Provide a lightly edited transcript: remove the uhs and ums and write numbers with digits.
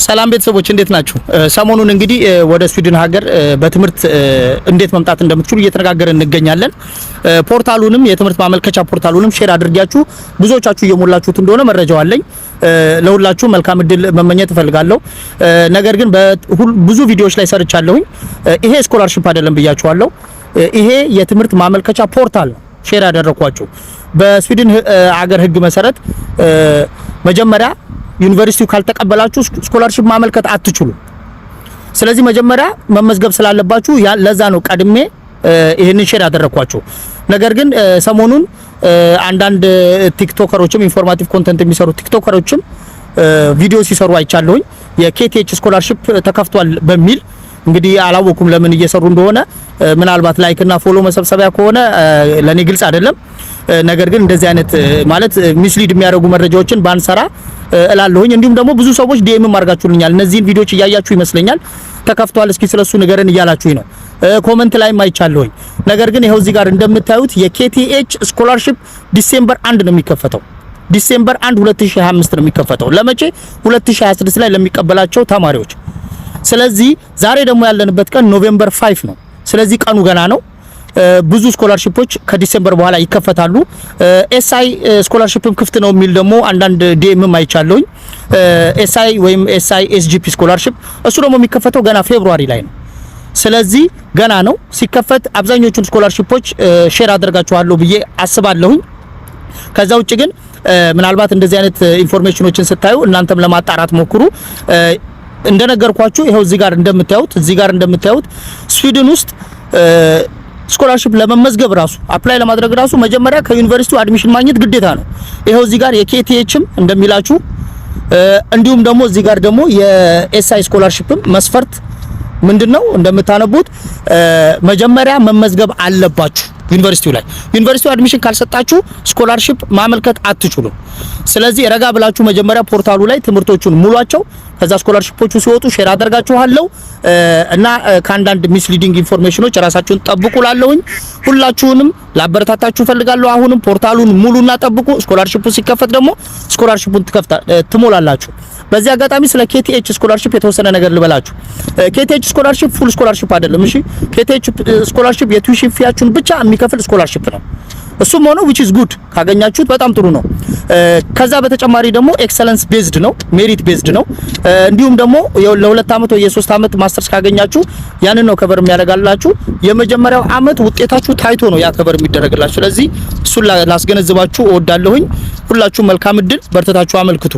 ሰላም ቤተሰቦች፣ እንዴት ናችሁ? ሰሞኑን እንግዲህ ወደ ስዊድን ሀገር በትምህርት እንዴት መምጣት እንደምትችሉ እየተነጋገርን እንገኛለን። Portal ኡንም፣ የትምህርት ማመልከቻ portal ኡንም share አድርጊያችሁ ብዙዎቻችሁ እየሞላችሁት እንደሆነ መረጃው አለኝ። ለሁላችሁ መልካም እድል መመኘት እፈልጋለሁ። ነገር ግን ብዙ ቪዲዮዎች ላይ ሰርቻለሁኝ። ይሄ scholarship አይደለም ብያችኋለሁ። ይሄ የትምህርት ማመልከቻ portal ነው share ያደረኳችሁ። በስዊድን አገር ህግ መሰረት መጀመሪያ ዩኒቨርሲቲው ካልተቀበላችሁ scholarship ማመልከት አትችሉም። ስለዚህ መጀመሪያ መመዝገብ ስላለባችሁ ለዛ ነው ቀድሜ ይህንን share ያደረኳችሁ። ነገር ግን ሰሞኑን አንዳንድ TikToker ኦችም፣ informative content የሚሰሩ TikToker ኦችም ቪዲዮ ሲሰሩ አይቻለሁኝ። የ KTH scholarship ተከፍቷል በሚል። እንግዲህ አላወኩም ለምን እየሰሩ እንደሆነ። ምናልባት like እና follow መሰብሰቢያ ከሆነ ለኔ ግልጽ አይደለም። ነገር ግን እንደዚህ አይነት ማለት mislead የሚያደርጉ መረጃዎችን ባንሰራ እላለሁኝ። እንዲሁም ደግሞ ብዙ ሰዎች DM አድርጋችሁልኛል። እነዚህን ቪዲዮዎች እያያችሁ ይመስለኛል፣ ተከፍቷል፣ እስኪ ስለሱ ንገረን እያላችሁኝ ነው። Comment ላይም አይቻለሁኝ። ነገር ግን ይኸው እዚህ ጋር እንደምታዩት የ KTH scholarship December 1 ነው የሚከፈተው። December 1 2025 ነው የሚከፈተው። ለመቼ? 2026 ላይ ለሚቀበላቸው ተማሪዎች። ስለዚህ ዛሬ ደግሞ ያለንበት ቀን November 5 ነው። ስለዚህ ቀኑ ገና ነው። ብዙ scholarship ኦች ከ December በኋላ ይከፈታሉ። SI scholarship ም ክፍት ነው የሚል ደግሞ አንዳንድ DM ም አይቻለሁኝ። SI ወይም SI SGP scholarship፣ እሱ ደግሞ የሚከፈተው ገና February ላይ ነው። ስለዚህ ገና ነው። ሲከፈት አብዛኞቹን scholarship ኦች share አደርጋችኋለሁ ብዬ አስባለሁኝ። ከዛ ውጭ ግን ምናልባት እንደዚህ አይነት information ኦችን ስታዩ እናንተም ለማጣራት ሞክሩ። እንደነገርኳችሁ ይኸው እዚህ ጋር እንደምታዩት ስዊድን ውስጥ scholarship ለመመዝገብ ራሱ፣ apply ለማድረግ ራሱ መጀመሪያ ከዩኒቨርሲቲው admission ማግኘት ግዴታ ነው። ይኸው እዚህ ጋር የ KTH ም እንደሚላችሁ፣ እንዲሁም ደግሞ እዚህ ጋር ደግሞ የ SI scholarship ም መስፈርት ምንድነው እንደምታነቡት መጀመሪያ መመዝገብ አለባችሁ ዩኒቨርሲቲው ላይ። ዩኒቨርሲቲው admission ካልሰጣችሁ scholarship ማመልከት አትችሉም። ስለዚህ ረጋ ብላችሁ መጀመሪያ portal ኡ ላይ ትምህርቶቹን ሙሏቸው። ከዛ scholarship ኦቹ ሲወጡ share አደርጋችኋለሁ እና ከአንዳንድ misleading information ኦች ራሳችሁን ጠብቁ ላለሁኝ ሁላችሁንም ላበረታታችሁ ፈልጋለሁ። አሁንም portal ኡን ሙሉና ጠብቁ። Scholarship ኡ ሲከፈት ደግሞ scholarship ኡን ትከፍታ ትሞላላችሁ። በዚህ አጋጣሚ ስለ KTH scholarship የተወሰነ ነገር ልበላችሁ። KTH scholarship full scholarship አይደለም። እሺ፣ KTH scholarship የ tuition fee ያችሁን ብቻ የሚከፍል scholarship ነው። እሱም ሆኖ which is good፣ ካገኛችሁት በጣም ጥሩ ነው። ከዛ በተጨማሪ ደግሞ excellence based ነው፣ merit based ነው። እንዲሁም ደግሞ ለ2 አመት ወይ የ3 አመት ማስተርስ ካገኛችሁ ያንን ነው cover የሚያደርጋላችሁ። የመጀመሪያው አመት ውጤታችሁ ታይቶ ነው ያ cover የሚደረግላችሁ። ስለዚህ እሱን ላስገነዝባችሁ እወዳለሁኝ። ሁላችሁም መልካም እድል፣ በርትታችሁ አመልክቱ።